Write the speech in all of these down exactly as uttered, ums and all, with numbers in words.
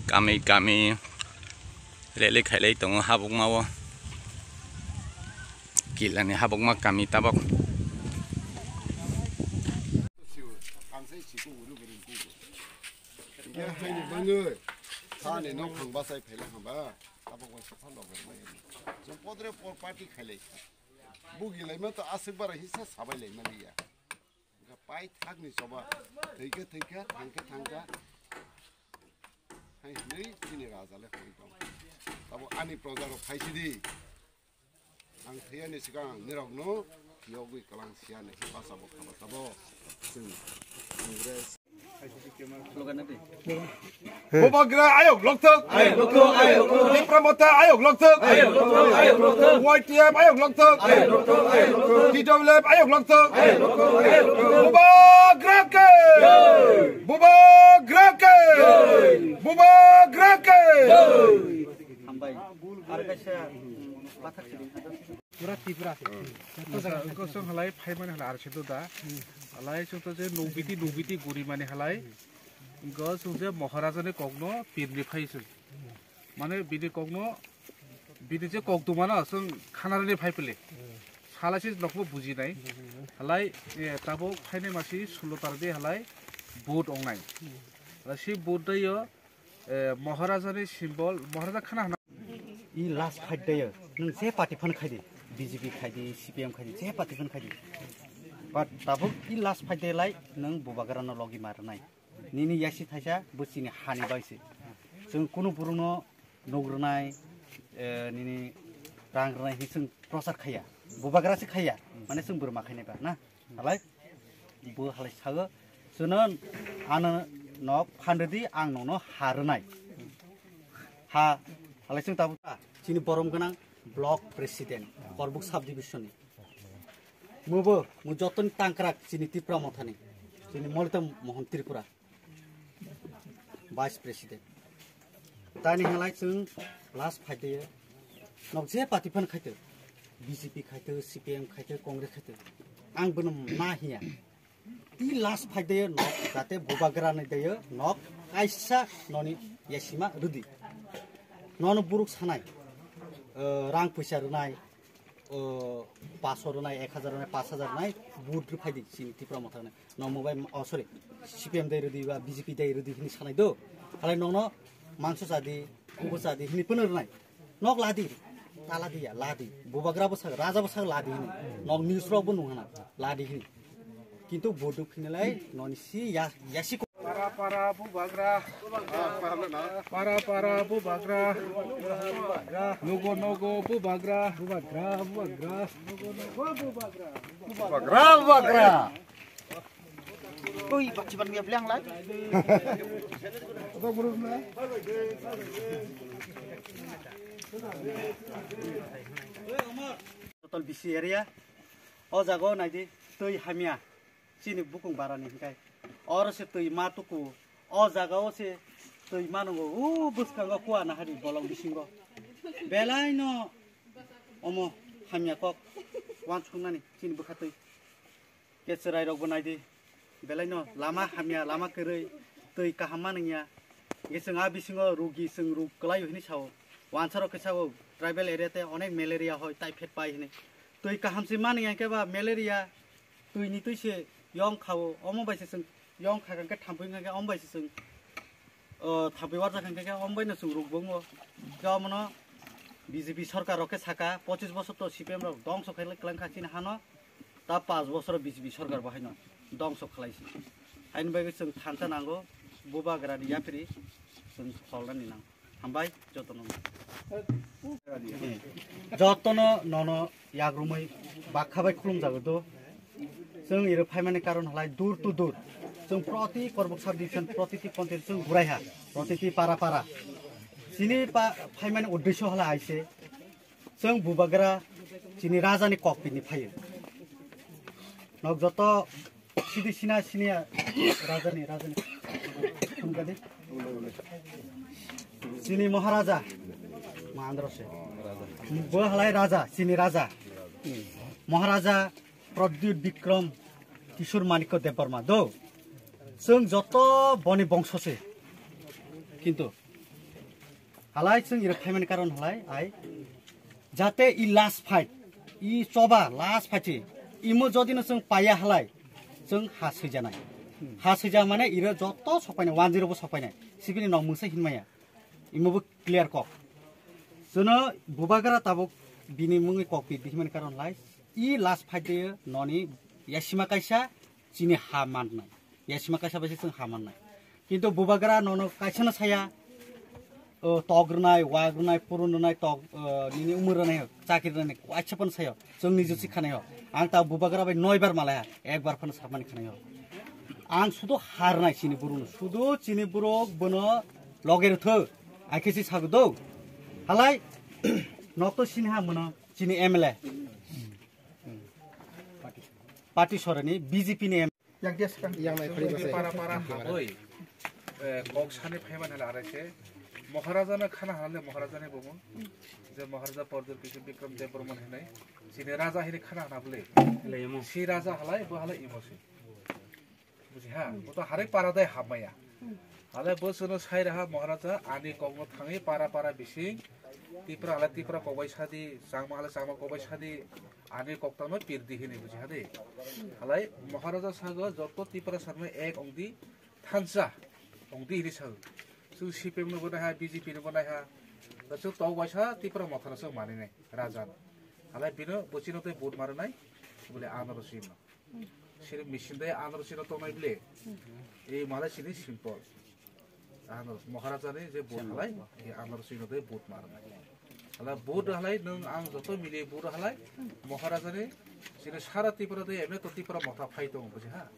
Kami kami rally khailai tongo habukma o. Kilani habukma kami tabok. Hingke haini bagwi thani nok thang bachai phaila hwnba, tabok bai sokha logor mai. Chwng podre por party khailai kha. Bugi laima to aswk bara hisa sabai laima liya. Hingke pai thakni choba. Thwikhe thwikha, thangkhe thangkha. Hai hwnwi chini raja le hwnwi tong. Tabok ani proja rok phaisidi. Ang thwiyani swkang nirokno phiyogwi kwlang siyani bachabo kha bachabo. Chwng Congress. Bubagra ayok lokthok. Tipra Motha ayok lokthok. Y T F ayok lokthok. T W F ayok lokthok. Bubagra ke. Bubagra ke. Bubagra ke. Hambai. Ar kaisa, hmm, bathak sidi. Pura Tripura. Wngkha chwng halai phaimani halai R C do da. Halai chwng to je nubiti nubiti gurimani halai. Wngkha chwng je Maharajani kokno pirni phai chwng. Mane bini kokno, bini je kok dumano chwng khanarani phai pili. Salai se nokbo bujinai. Halai, eh, tabuk phainai masi sullo tardi halai vote ongnai. Halai si vote daio, eh, Maharajani symbol, Maharaja khana hana. I last fight day, nwng je party phan khaidi, B J P khaidi, C P M khaidi, je party phan khaidi. But tabuk i last fight day lai nwng Bubagrano logi marnai. Nini yasi thaisa bo chini hani bai se. Chwng kunu burungno nuk rwnai, eh, nini rang rwnai hinwi chwng prochar khaiya. Bubagra se khaiya. Mane chwng bwrma khainai ba na. Halai bo halai sago, "Chwng ano no phan rwdi, ang nono ha rwnai." Ha, halai chwng tabuk chini borom gwnang block president, Korbuk subdivision ni. Mubo, mu jotoni tangkrak chini Tipra Mothani, chini Molitam Mohan Tripura, Vice President. Tani halai chwng last fight day, nok je party phan khaito, B J P khaito, C P M khaito, Congress khaito, ang bono ma hiya. I last fight day nok jate Bubagra ni day nok kaisa noni yasima rwdi. Nono buruk sanai, eh, rang puisa rwnai, o, paso rwnai, ek hajar rwnai, pash hajar rwnai, vote rw phaidi chini Tipra Motha rwnai. Nong mobile, oh, sorry, C P M dai rwdi ba B J P dai rwdi hini sanai do. Halai nongno mangso chadi, kubo chadi hini pono rwnai. Nok ladi, ta ladi ya, ladi. Bubagra bo sak, raja bo sak ladi hini. Nok news rok bo nung hana, ladi hini. Kintu vote rw phinilai noni si ya, yasi ko. Para para Bubagra. Para para Bubagra. Nogo nogo Bubagra. Bubagra, Bubagra. Bubagra, Bubagra. Oi, bachiban ya bilang lai. Total B C area. O jago naidi twi hamya. Chini bukung barani hinkai. Oro se twi ma tuku. O jaga o se twi ma nungo. U bwskango kua nahari bolong bisingo. Belai no omo hamya kok. Wansuknani chini bwkha twi. Ke chwrai rok bo naidi. Belai no lama hamya, lama kwrwi, twi kaham ma nungya. Ge chwng a bisingo rugi chwng rug kwlai hini sao. Wansa rok khe sao tribal area te onek malaria hoi, typhoid pai hini. Twi kaham se ma nungya khe ba malaria. Twi ni twi se yong khao, omo bai se chwng yong kha khe thampui kha khe omo bai se chwng, o, thampui warjak kha khe omo bai no chwng ruk bongo. Khe omo no B J P sarkar rok khe saka, pochis bosor to C P M rok dongso khe klang kha chini hano, ta panch bosor B J P sarkar bo haino dongso khlai si. Haini bagwi chwng thansa nango, Bubagra ni yapri chwng kholna ni nango. Hambai jotono. Jotono nono yagrumui bakha bai khulumjago do. Chwng iro phaimani karon halai dur to dur. Chwng proti Korbuk sub division, protiti ponchayat chwng guraiha, protiti para para. Chini pa phaimani uddesho halai aise. Chwng Bubagra chini rajani kokpini phaio. Nok joto sidi sina sini rajani, rajani. Thumkadi. Chini Maharaja. Ma andro se. Bo halai raja, chini raja. Maharaja Pradyut Bikram Kishore Manikya Debbarma do. Chwng joto boni bongso se. Kintu Halai chwng iro phaimani karon halai ai jate i last fight, i choba last fight, imo jodi no chwng paya halai chwng ha swijanai. Ha swija mane iro joto sokpainai, one zero bo sokpainai. Sibini nok mungsa hinmaya. Imo bo clear kok. Chwngno bubagra tabuk bini mungwi kok pi bihimani karon lai. I last fight de noni yasima kaisa chini ha mannai. Yasima kaisa bai se chwng ha mannai. Kintu bubagra nono kaisa no saya, o, tok rwnai, wak rwnai, purun rwnai, tok, o, nini umur rwnai, chakri rwnai, kaisa phano sayo. Chwng niji si khanai ho. Ang ta bubagra bai noi bar malai ha, ek bar phano sakmani khanai ho. Ang sudu harnai chini burung, sudu chini burung bono loge rwthw, ai khe si sago do. Halai, nok to sini ha mono, chini M L A. Party sorani B J P ni M L A. Yang dia sekarang. Yang naik kali Chwngni bahasa. Para para habwi, eh, kok sani phaiman hala arai se. Maharaja no khana hala le Maharaja ni bumo. Je Maharaja Pradyot Kishore Bikram Debbarman hinai. Chini raja hini khana hana bole. Si raja halai, bo halai imo se. Buji ha, bo to harai para dai hamaya. Halai bo chwngno sai raha Maharaja, ani kokno thangwi para para bising, Tipra halai Tipra kokbai sadi, Changma halai Changma kokbai sadi, ani koktangno pirdi hini buji ha de. Halai Maharaja sago joto Tipra sarno ek ongdi thansa ongdi hini sago. Chwng C P M no bo naiha, B J P no bo naiha. Chwng tok waisa Tipra mothano chwng maninai raja no. Halai bino bo chino tei vote marinai, bole anoro chino. Siri machine dai anoro sino tongnai bile. Ei malai sini simple. Anoro Maharaja ni je vote halai, ei anoro sino dai vote mar. Hala vote halai nung ang joto mili vote halai. Maharaja ni sini sara Tripura dai emne to Tripura motha phai tong buji ha.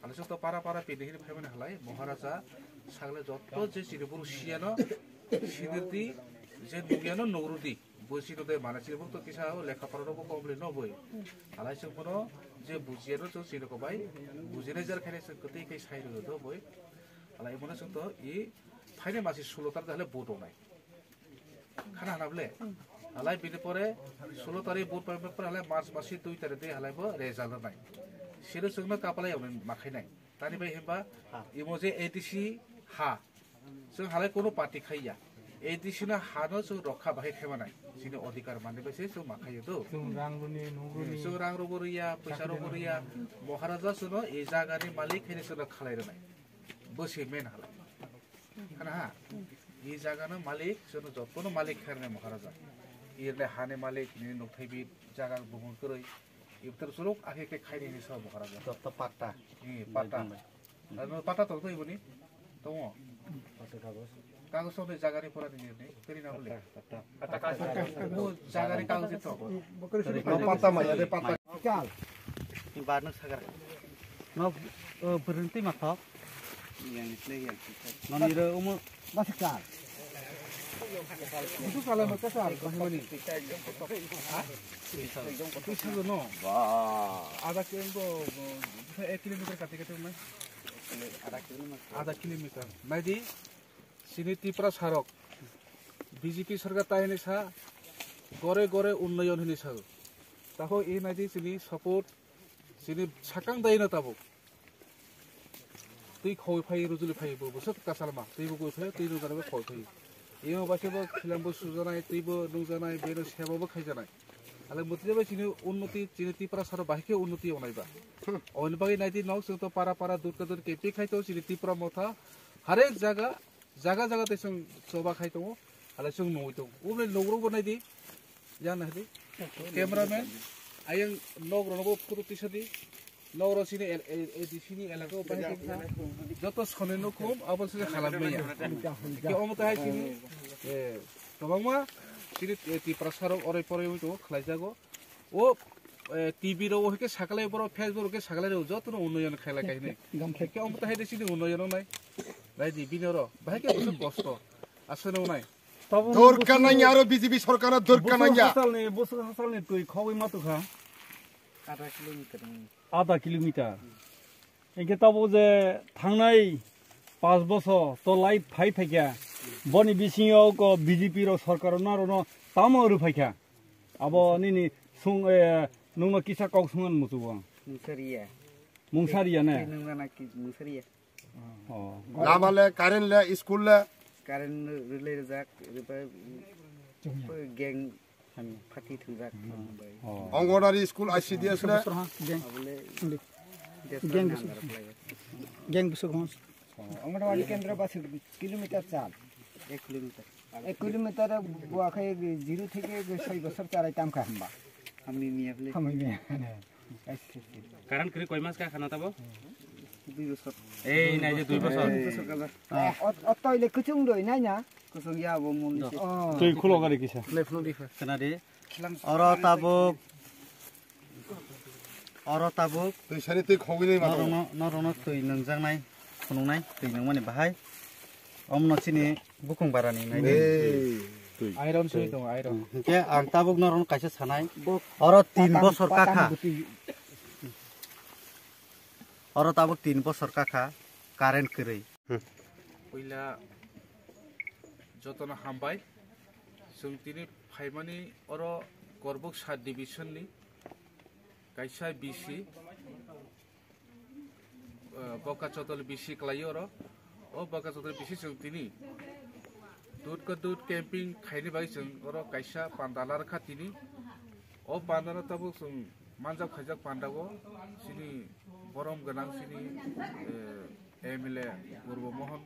Hala joto para para pini hini phai mani halai. Maharaja sagle joto je sini buru siyano sinirdi je nugyano nugrudi. Buji no de mana chini bukto kisa o lekha pora rok bo complete no boi. Halai chwng bono je bujiya no chwng chini ko bai. Bujinai jar khainai chwng kwtwi khai sai rwgo do boi. Halai bono chwng to i phainai masi sulo tar de halai vote wngnai. Khana hana bole. Halai bini pore sulo tari vote pai pore halai March masi dui tari de halai bo result wngnai. Siro chwng no kapalai wngnai ma khainai. Tani bai himba imo je A D C ha. Chwng halai kono party khaiya. A D C no hano chwng rokha bahai khaimanai. Chini odhikar manwi bai se chwng ma khaiyo do. Chwng rang rwni, nung rwni. Chwng rang rwbo rwya, pwisa rwbo rwya. Maharaja chwngno e jaga ni malik khaini chwngno khalai rwnai. Bo se main halai. Khana ha? E jaga no malik, chwngno jotono malik khairwnai Maharaja. Irne hani malik, nini nukthai bi jaga bumung kwrwi. Ibtar suruk akhe khe khaini ni sa Maharaja. Joto patta. Ni patta. Ano pata tong tong iboni? Tongo. Kagos tong tong jaga ni pora ni ni. Kari na bole. Pata. Mo jaga ni kagos tong. No pata maya de pata. Kal. Ni bar no sagar. No, eh, berhenti matok. Yang ni play yang. No ni re umu. Masih kal. Itu salah mata sal. Bahmani. Itu salah no. Ada kilo, ek kilometer kati kati mai. Ada kilometer. Naidi, sini Tipra sarok. B J P sarkar taini sa, gore gore unnoyon hini sa. Taho e naidi sini support, sini sakang daino tabuk. Twi khoi phai, rujuli phai, bo bwswk kasalma, twi bo goi phai, twi nungjanai bo khoi phai. Imo bai khe bo khilam bo sujanai, twi bo nungjanai, beno seba bo khaijanai. Ale mwtwi bai chini unnoti, chini Tipra saro bahai khe unnoti onai ba. Oni bagwi naidi nok chwng to para para durka dur kepik khai to chini Tipra motha. Harek jaga, jaga jaga tei chwng choba khai tongo. Ale chwng nungwi tongo. Uboni nogrok bo naidi. Yang naidi. Cameraman. Ayang nok rono bo photo tisadi. Nok ro chini el-, el-, A D C ni elaka o bahai khe joto sone no khum abo se khalam maya. Ke omo tahai chini, eh, kwbangma chini, eh, Tipra sarok orai porai tongo khlai jago. O, eh, T V ro hwnkhe saklai borok, Facebook ro hwnkhe saklai rw jotono unnoyon khailai kainwi. Hwnkhe omo tahai de chini unnoyon wngnai. Naidi bini oro bahai khe bwswk kosto. Aswk wngnai. Dorkar nangya aro B J P sorkar no dorkar nangya. Bwswk hasalni, bwswk hasalni twi khogwi ma tongkha. Adha kilometer. Adha kilometer. Hwnkhe tabuk je thangnai panch bosor to lai phai phaikha, boni bisingo ko B J P rok sorkar rok narwkno tamo rw phaikha. Abo nini sung, eh, nungno kisa kok sungna muchungo. Mungsariya. Mungsariya ne? Twi nungna na ki mungsariya. Oh. Lama le, current le, school le, Current relay rijak, ribai gang pati thwngjak. Oh. Anganwadi school I C D S le. Gang. Abole Gang busuk. Gang busuk hon. Anganwadi kendra bas kilometer chal. Ek kilometer. Ek kilometer bua khai zero theke soi bosor charai tam kha hamba. Hamni miya bole. Hamni miya. Current kri koi mas ka khana tabo? Dui bosor. Ei, nai je dui bosor. Dui bosor kaza. Ot, ot toile kuchung doi nai na. Kusung ya bo mun. Oh. Tui khulo gari kisa. Left no difa. Kana de. Oro tabuk. Oro tabuk. Tui sani tui khogwi nai ma. Norono, norono tui nungjaknai, phunuknai, tui nungmani bahai. Omno chini bukung barani nai. Ei. Iron soi tongo, iron. Hingke ang tabuk norono kaisa sanai. Oro tin bosor kakha. Oro tabuk tin bosor kakha current kwrwi. Puila jotono hambai. Chwng tini phaimani oro Korbuk sub division ni kaisa B C, eh, Boka Chodol B C kwlai oro. O Boka Chodol B C chwng tini dut ka dut camping khaini bai chwng oro kaisa panda larkha tini. O panda no tabuk chwng manjak khaijak panda o chini borom gwnang chini, eh, M L A Purbo Mohan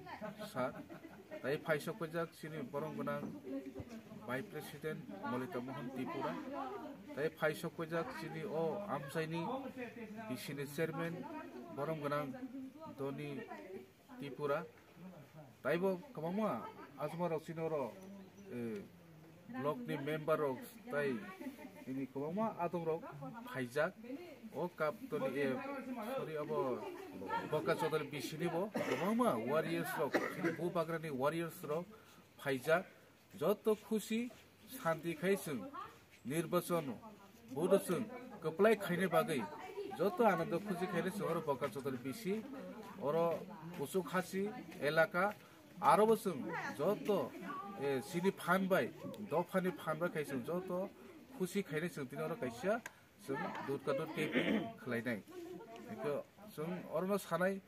sir, tai phai sok paijak chini borom gwnang Vice President Molita Mohan Tripura, tai phai sok paijak chini o amchaini B C ni Chairman borom gwnang Doni Tripura, taibo kwbangma ajuma rok chini oro, eh, block ni member rok tai ini kwbangma adong rok phaijak. O Kaptoli, eh, sorry, abo Boka Chodol B C ni bo kwbangma warriors rok, chini Bubagra ni warriors rok phaijak. Joto khusi santi khai chwng nirbachon bodo chwng kwplai khaina bagwi joto anando khusi khaina chwng oro Boka Chodol B C oro kuchuk hasi elaka. Aro bo chwng joto, eh, chini phan bai, dophani phan bai khai chwng joto khusi khainai chwng tini oro kaisa chwng dut ka dut camping khlainai. Hingke chwng orono sanai,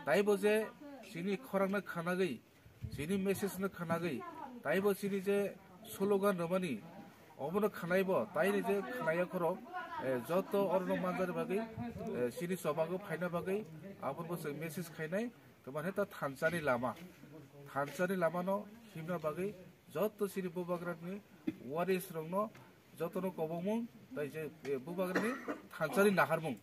taibo je chini khorangno khanagwi, chini message no khanagwi, taibo chini je slogan rwmani, obono khanaibo, taini je khanaiya khorok, eh, joto orono manjani bagwi, eh, chini chobago phaina bagwi, abono bo chwng message khainai. Tamo khe ta thansani lama, thansani lama no himna bagwi joto chini Bubagrani warriors rokno jotono kobongmung tai je, eh, Bubagrani thansani naharmung.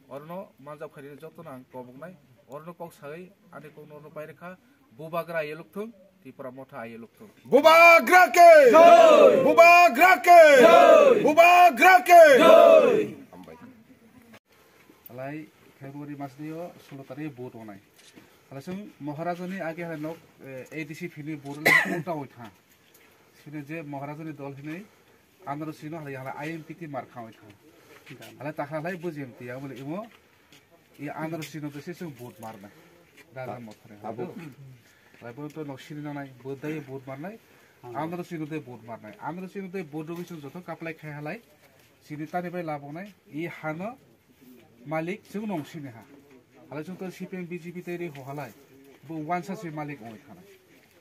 Orono manjak phaini jotono ang kobongnai, orono kok sawi ani kokno orono pairikha, Bubagra ayelukthung, Tipra Motha ayelukthung. Bubagra ke! Jai! Bubagra ke! Jai! Bubagra ke! Jai! Alai February mas ni o sulo tarik vote onai. Alai chwng Maharajani age hai nok, eh, A D C phini vote le ulta oi tha. Sini je Maharajani dol hinui Andhra Sino halai halai I M P T mar kha oi tha. Alai ta halai buji M T ya bole imo i Andhra Sino de se chwng vote mar na. Raja Mothani. Abo. Alai bo to nok sini nanai, bo dai vote mar nai. Andhra Sino de vote mar nai. Andhra Sino de vote rogwi chwng joto kaplai khai halai. Sini tani bai labonai. I hano malik chwng nong sini ha. Halai chwng to C P M B J P tei ri ho halai. Bo wansa se malik ongoi khanai.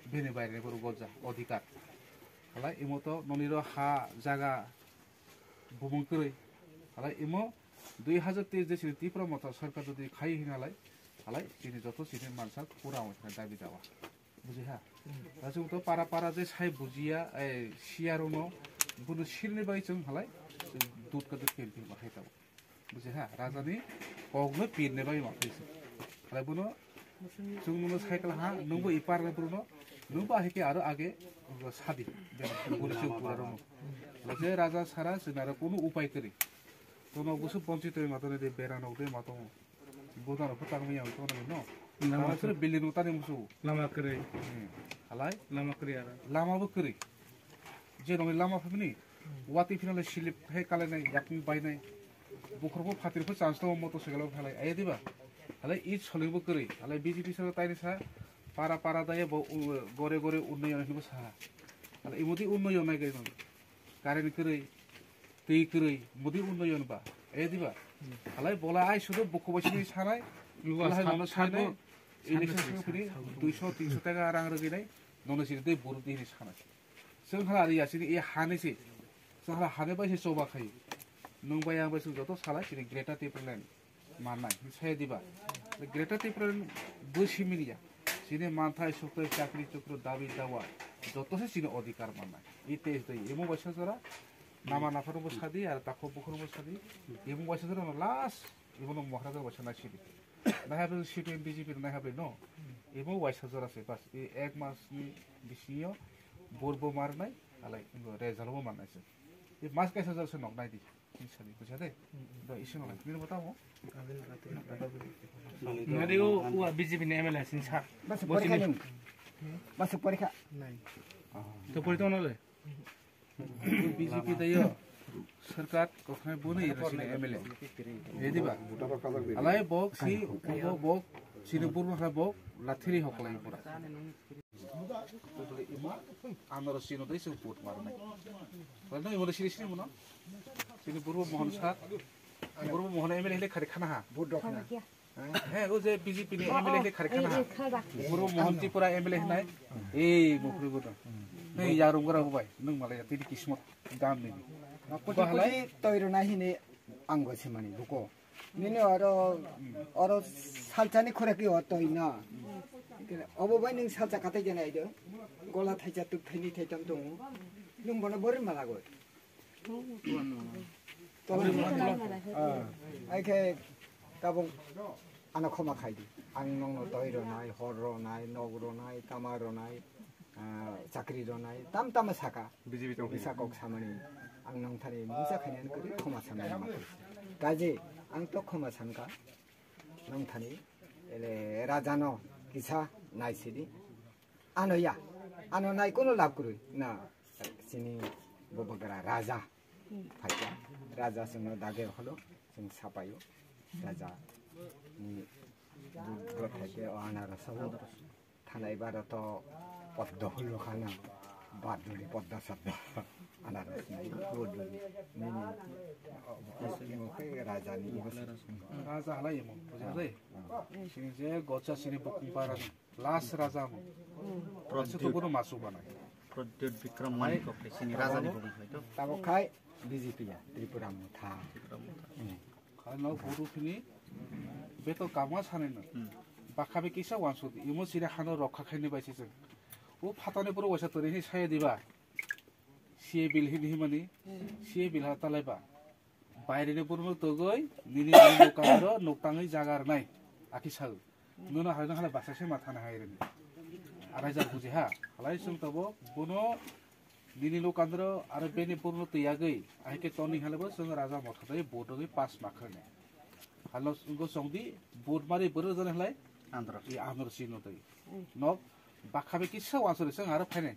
Bini baire bo goja odhikar. Halai imo to noniro ha jaga bumung kwrwi. Halai imo dui hazar teis de sini Tipra Motha sarkar jodi khai hinalai. Halai chini joto chini mansa pura ongoi khanai dabi dawa. Buji ha? Da chwng to para para je sai bujiya, eh, siya rokno, bono sirni bai chwng halai, dut ka dut pil pil ma khai tabo. Buji ha? Raja ni kok no pil ne bai ma khai se. Halai bono chwng bono sai kala ha, nungbo i par na bono, nungbo ahike aro age, sadi, bono chwng pura rokno. Je raja sara chwng aro kono upai kwrwi. Tono busu ponchi twi ma tono de bera nok de ma tongo. Buda rok bwtang miyang tong nai no. Lama Lama sere building no tani musu. Lama kwrwi. Hmm. Halai? Lama kwrwi aro. Lama bo kwrwi. Je nongni lama phabini. Wati phina le slip he kalai nai, yakung bai nai. Bukhur bo phatir pho chance to motor cycle phalai. Aye diba? Halai i soling bo kwrwi. Halai B J P sara taini sa para para daya bo u-, gore gore unnayon hinbo sa. Halai imodi unnayon nai gai no. Current kwrwi. Twi kwrwi, modi unnayon ba, e diba? Halai bola ai sudo buku bai sini sanai, Luwa halai sa-, mano sabo, sanai, sabo election sini sini sabo. Duiso, tinso taka rang rwgwi nai, Nono sini tei buruk di hini sana. Seng hala ari yasini e hani si. Seng hala hani bai si choba khai. Nung bai ang bai seng joto sala sini Greater Tipraland. Manai, saya diba. Greater Tipraland busi milia. Sini manthai, suktoi, chakri, chukru, dabi, dawa. Joto se sini odhikar manai. I test dai. Emo bai sajora. Nama naphar bo sadi, ar takho bukhur bo sadi. Emo bai sajora no last. Emo no Maharaja bai sana sidi. Nai habre C P M B J P nai habre no. Emo bai sajora se bas. I ek mas ni bisingo bor bo marnai. Alai, result bo manai se. I mas kaisa jora se nok nai di. Insani, buja de. Do isi nolai. Nini botamo? Nadi o, ua B J P ni M L A sin sa. Masuk porikha nung. Masuk porikha. To pori to nole. B J P tayo. Sarkat koknai buni ira sini M L A. Edi ba. Alai bok si, bok, bok, sini burma khala bok, lathiri hoklai pura. Tubuli ima, anoro sino dei sing vote marnai. Wala no imo sini sini mono. Sini Burbo Mohon sir. Burbo Mohon M L A hile khari khana ha. Vote dok na. He, o je B J P ni M L A hile khari khana ha. Burbo Mohon Tripura M L A hinai. Ei, mukri bodo. Nei, yarum gara hubai. Nung malaya tini kismot gam ni. Kochi kochi toiro na hini anggo simani buko. Nini oro, oro salsani khuraki o toi na. Obo bai ning salsa katai jana ido. Gola thaisa tuk thaini thaitam tongo. Nung bono bori malago. Tolong. Ah, ai khe tabung ano khoma khai di. Ang nongno toi ronai, hor ronai, nog ronai, tama ronai, ah, chakri ronai, tam tama saka. B J P tong Bisa kok samani ang nongthani mungsa khainani kwrwi khoma samani ma. Kaje ang to khoma sanka nongthani ele rajano kisa naisidi. Ano ya, ano nai kono lab kwrwi na sini Bubagra raja phaikha. Raja singno dage holo sing sapayo. Raja ni bu-, bu phaikhe o anarasa o. Thanai bara to poddo holo khana. Baduri poddo saddo. Anaros nai boduri. Nini. Raja ni. Raja halai mo. Bujha de. Sini je gocha sini bukung para. Last raja mo. Pradyut. Bono masu banai. Pradyut Bikram Manik kok sini raja ni bukung hai to. Tabo khai B J P ya Tripura motha. Khano guru phini beto kama sanino. Bakhabe kisa wansuk imo sire hano rokha khaini bai siseng. O phatani puro waisa tori hi saya diba. C A bill hini himani. C A bill ha talaiba. Baireni burmo togoi nini nini nokandro noktangwi jaga rwnai. Akhi sao. Nono haino hala basa se mathana hai rwni. Arai jar buji ha. Halai sung tobo bono nini nokandro aro beni burmo tiyagwi. Ahike toni halebo sung raja motha dai bodogwi pass makhane. Halo sung go songdi bud mari buru jane halai. Andro. I andro sino dai. Nok bakhabe kisa wansori sung aro phaine.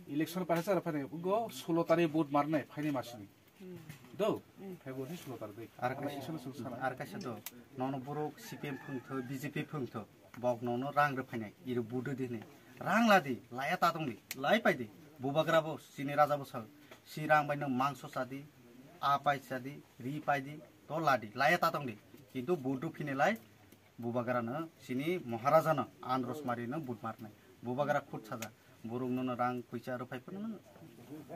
Election paisa aro phaine. Go sulo tari bud marnai phaine masini. Do, February ni sulo tar dei. Ar kaisa, ar kaisa do, nono borok C P M phwng tho, B J P phwng tho, bok nono rang rw phainai, iro budu di hinwi. Rang la di, laya ta tong di, lai pai di. Bubagra bo, sini raja bo sal, si rang bai nw mangso cha di, a pai cha di, ri pai di, to la di, laya ta tong di. Kintu budu phine lai, Bubagra no sini Maharaja no Andros Mari no but marnai. Bubagra khut saja. Borok no rang puisa rw phai phano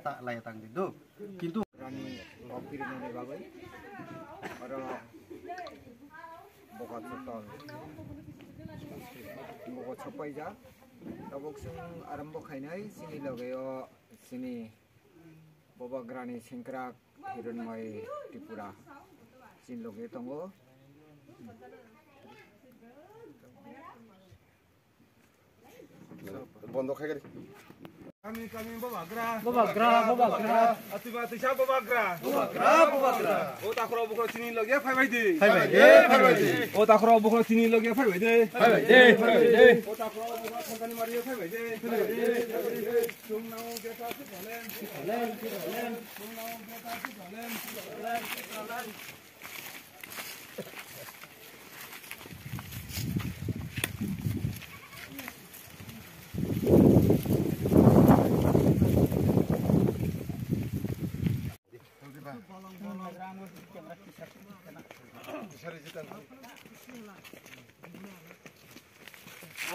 ta laya tang di do. Kintu Rani kok kiri nani bagwi. Oro bogot sotol. Bogot sopai ja. Tabuk sung arambo khainai sini loge o sini Bubagrani sengkrak Hironmoi Tripura chini loge tongo. Bondo khai gari. Kami, kami, Bubagra. Bubagra, Bubagra. Atuma, atisa, Bubagra. Bubagra, Bubagra. O takhro bukhro chini loge phai bai di. Phai bai di, phai bai di. O takhro bukhro chini loge phai bai di. Phai bai di, phai bai di. O takhro bukhro thangani mari phai bai di. Phai bai di, phai bai di.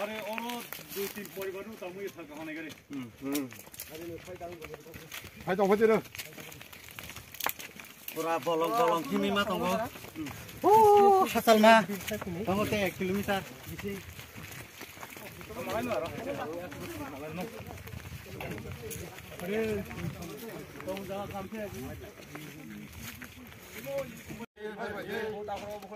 Are oro dui tin poribar no tamui thaka hanai gari. Phai tong phai tiro. Pura bolong bolong kimi ma tongo. Oh, hasal ma. Tongo te ek kilometer bisi.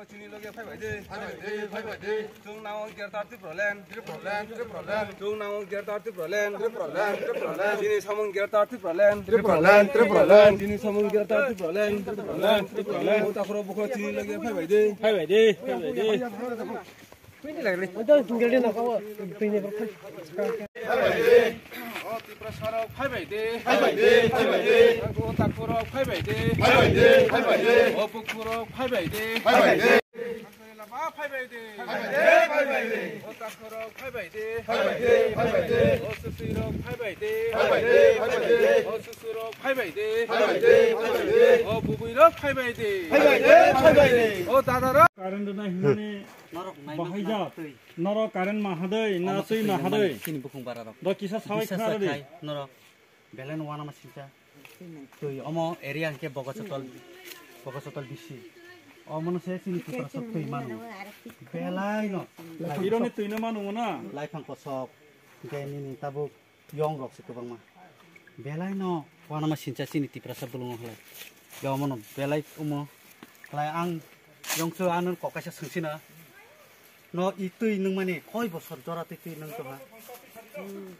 Chini loge phai bai de. Phai bai de, phai bai de. Chwng nango Greater Tipraland. Tipraland, Tipraland. Chwng nango Greater Tipraland. Tipraland, Tipraland. Chini samung Greater Tipraland. Tipraland, Tipraland. Chini samung Greater Tipraland. Tipraland, Tipraland. O takhoro bukhoro chini loge phai bai de. Phai bai de, phai bai de. Phai bai de. O Tiprasarok phai bai de. Phai bai de, phai bai de. O takhorok phai bai de. Phai bai de, phai bai de. O pukhorok phai bai de. Phai bai de. Lama phai bai de. Phai bai de, phai bai de. O takhorok phai bai de. Phai bai de, phai bai de. O susirok phai bai de. Phai bai de, phai bai de. O susurok phai bai de. Phai bai de, phai bai de. O bubuirok phai bai de. Phai bai de, phai bai de. O dadarok. Current na hinmani norok naimang bahai khna jak. Twi. Norok current ma hadai, na omo twi ma twi hadai. Chini bukhung bararok. Do kisa sabai khna radi. Norok belai no wanama sincha. Twi omo area hwnkhe Bogosotol, Bogosotol bisi. Omono se chini Tiprasa twi mano. Belai no. Ironi twi no mano na. Laifang kosok. Hwnkhe nini tabuk yong rok se kwbangma. Belai no wanama sincha chini Tiprasa bulung halai. Yo omono belai omo. Halai ang yongso ano kok kaisa swngsina. No i twi nwngmani koi bosor jora twi twi nwng tongha? Hmm.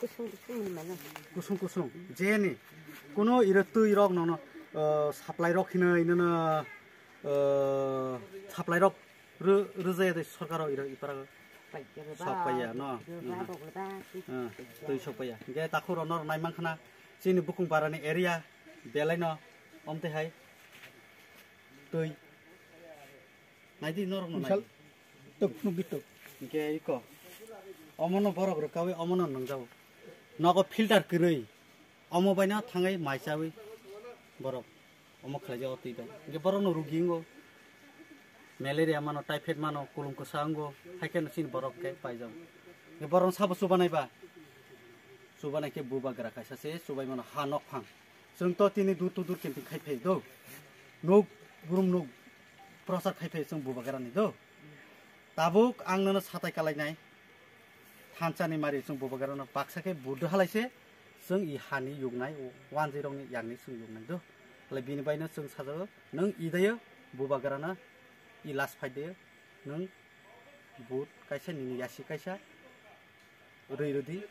Kusung kusung ni mano. Kusung kusung. Jeni. Kuno iro twi rok nono, uh, supply rok hino inono, uh, supply rok ru-, rwjaya de sorkar rok iro ipara. Sok paiya, no? Twi sok paiya. Hwnkhe takhuk rok norok nai mankha na chini bukung barani area belai no omtwi hai twi. Naidi norok no nai. Tok nugwi tok. Hwnkhe iko. Omono borok rwkawi omono nwngjao. Nogo filter kwrwi. Omo baino thangwi mai chawi borok. Omo khlaijak o twi bai. Hwnkhe borokno rugi wngo. Malaria mano, typhoid mano, kulum kwsa wngo. Haikheno chini borok khe paijago. Hwnkhe borokno sabo chubanai ba. Chubanai khe bubagra kaisa se chubai mano ha nokphang. Chwng to tini dur to dur camping khai phai do. Nuk burum nuk prochar khai phai chwng bubagra ni do. Tabuk ang nono satai kalai nai. Thansa ni mari chwng bubagra no baksa khe buddo halai se chwng i hani yuknai wanjwi rok ni yang ni chwng yuknai do. Halai bini bai no chwng sajago nwng i dayo bubagra no i last fight dayo nwng but kaisa nini yasi kaisa. Rwi rwdi.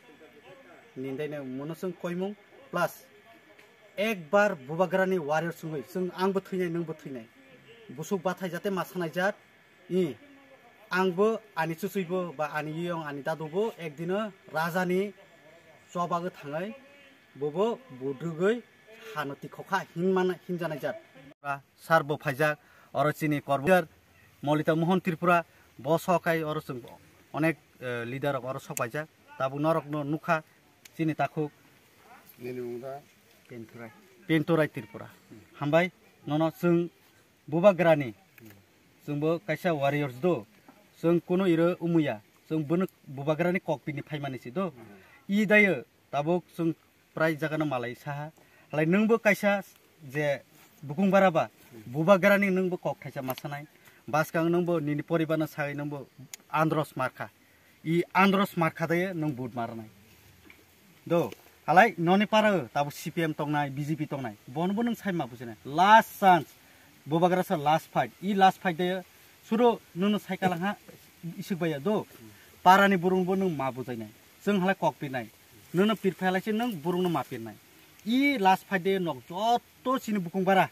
Nindai no mono chwng koimung plus ekbar bubagrani warrior chwngwi chwng angbo thwinai nwngbo thwinai. Busuk bathai jate ma sanai jat. I angbo ani chuchuibo ba ani yong ani dadubo ekdino rajani chobagwi thangwi bobo budugwi hano tikhokha hinmana hinjanai jat. Sar bo phaijak oro chini kormo Molita Mohon Tripura bo sokai oro chwng onek eh, leader rok oro sok paijak. Tabuk norok no nukha chini takhuk Nini mung da? Penturai. Penturai Tripura. Hambai nono chwng bubagrani. Chwngbo kaisa warriors do. Chwng kuno iro umuya. Chwng bono bubagrani kokpini phaimani si do. I dayo tabuk chwng prai jagano malai saha. Halai nwngbo kaisa je bukung bara ba, bubagrani nwngbo kok thaisa masanai. Baskang nwngbo nini poribarno sawi nwngbo Andros markha. I Andros markha de nwng vote maranai. Do, halai noni para tabo C P M tongnai, B J P tongnai. Bonobo nwng sai ma bujinai. Last chance. Bubagra sa last fight. I last fight de suro nwngno sai kalang ha isuk baya do. Parani burungbo nwng ma bujainai. Chwng halai kok pinai. Nwngno pirphai halai se nwng burungno ma pirnai. I last fight de nok jotto chini bukung bara.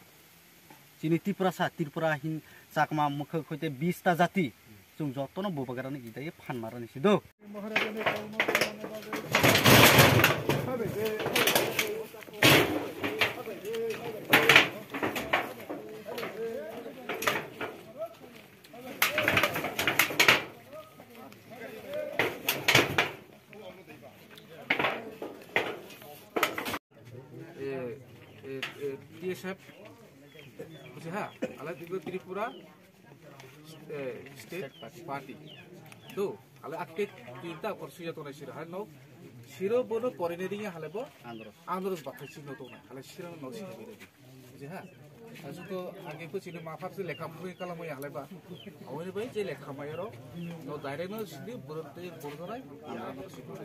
Chini Tiprasa, Tripura hin Chakma mwkhwk hoite bista jati. Chwng jottono bubagrano idai phan marani si do. Eh, eh, eh, T S F, buji ha, ala digo Tripura, eh, State Party. Do, Ale akhe tinta akor suya tongnai siro. Hale no siro bono porinai ringya hale bo andros bathai sino tongnai. Hale siro no sino bide di. Je ha. Asu to age po sini mafar se lekha puri kala moya hale ba. Awini bai je lekha mayaro no direct no sini burut te burut nai.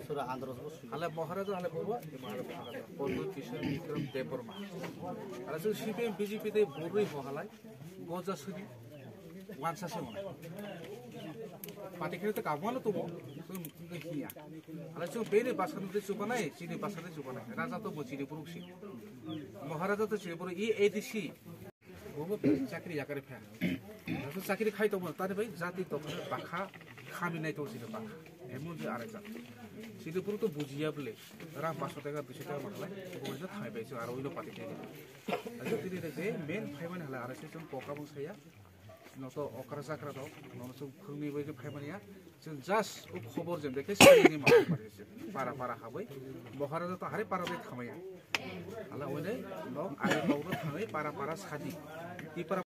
Sura andros bo sura. Hale Maharaja hale bo hale Maharaja. Pondu Kishore Bikram Debbarma. Hale su C P M B J P te burui ho halai. Goja sini. Wansa se mona. Pati khe to kamo no tumo. Hiya. Hale su beni basar te chubanai, sini basar te chubanai. Raja to bo sini buruk si. Maharaja to sini buruk i A D C. Bobo chakri yakari pha. Nasu chakri khai tongma tani bai jati tongma bakha khami nai tong sini bakha. Emon je arai jat. Sini puru to bujiya bole. Rang paso taka duiso taka manglai. Bobo je thai bai se aro ino pati khai. Ajo tini de je main phai mani hala arai se chong poka bong saya. No to okra chakra to. No to phungni bai je phai mani ya. Chwng just o khobor jem dekhe sini ma para para habai. Maharaja to hare para de thamaya. Ala oine no age bawro thangwi para para sadi. Tipra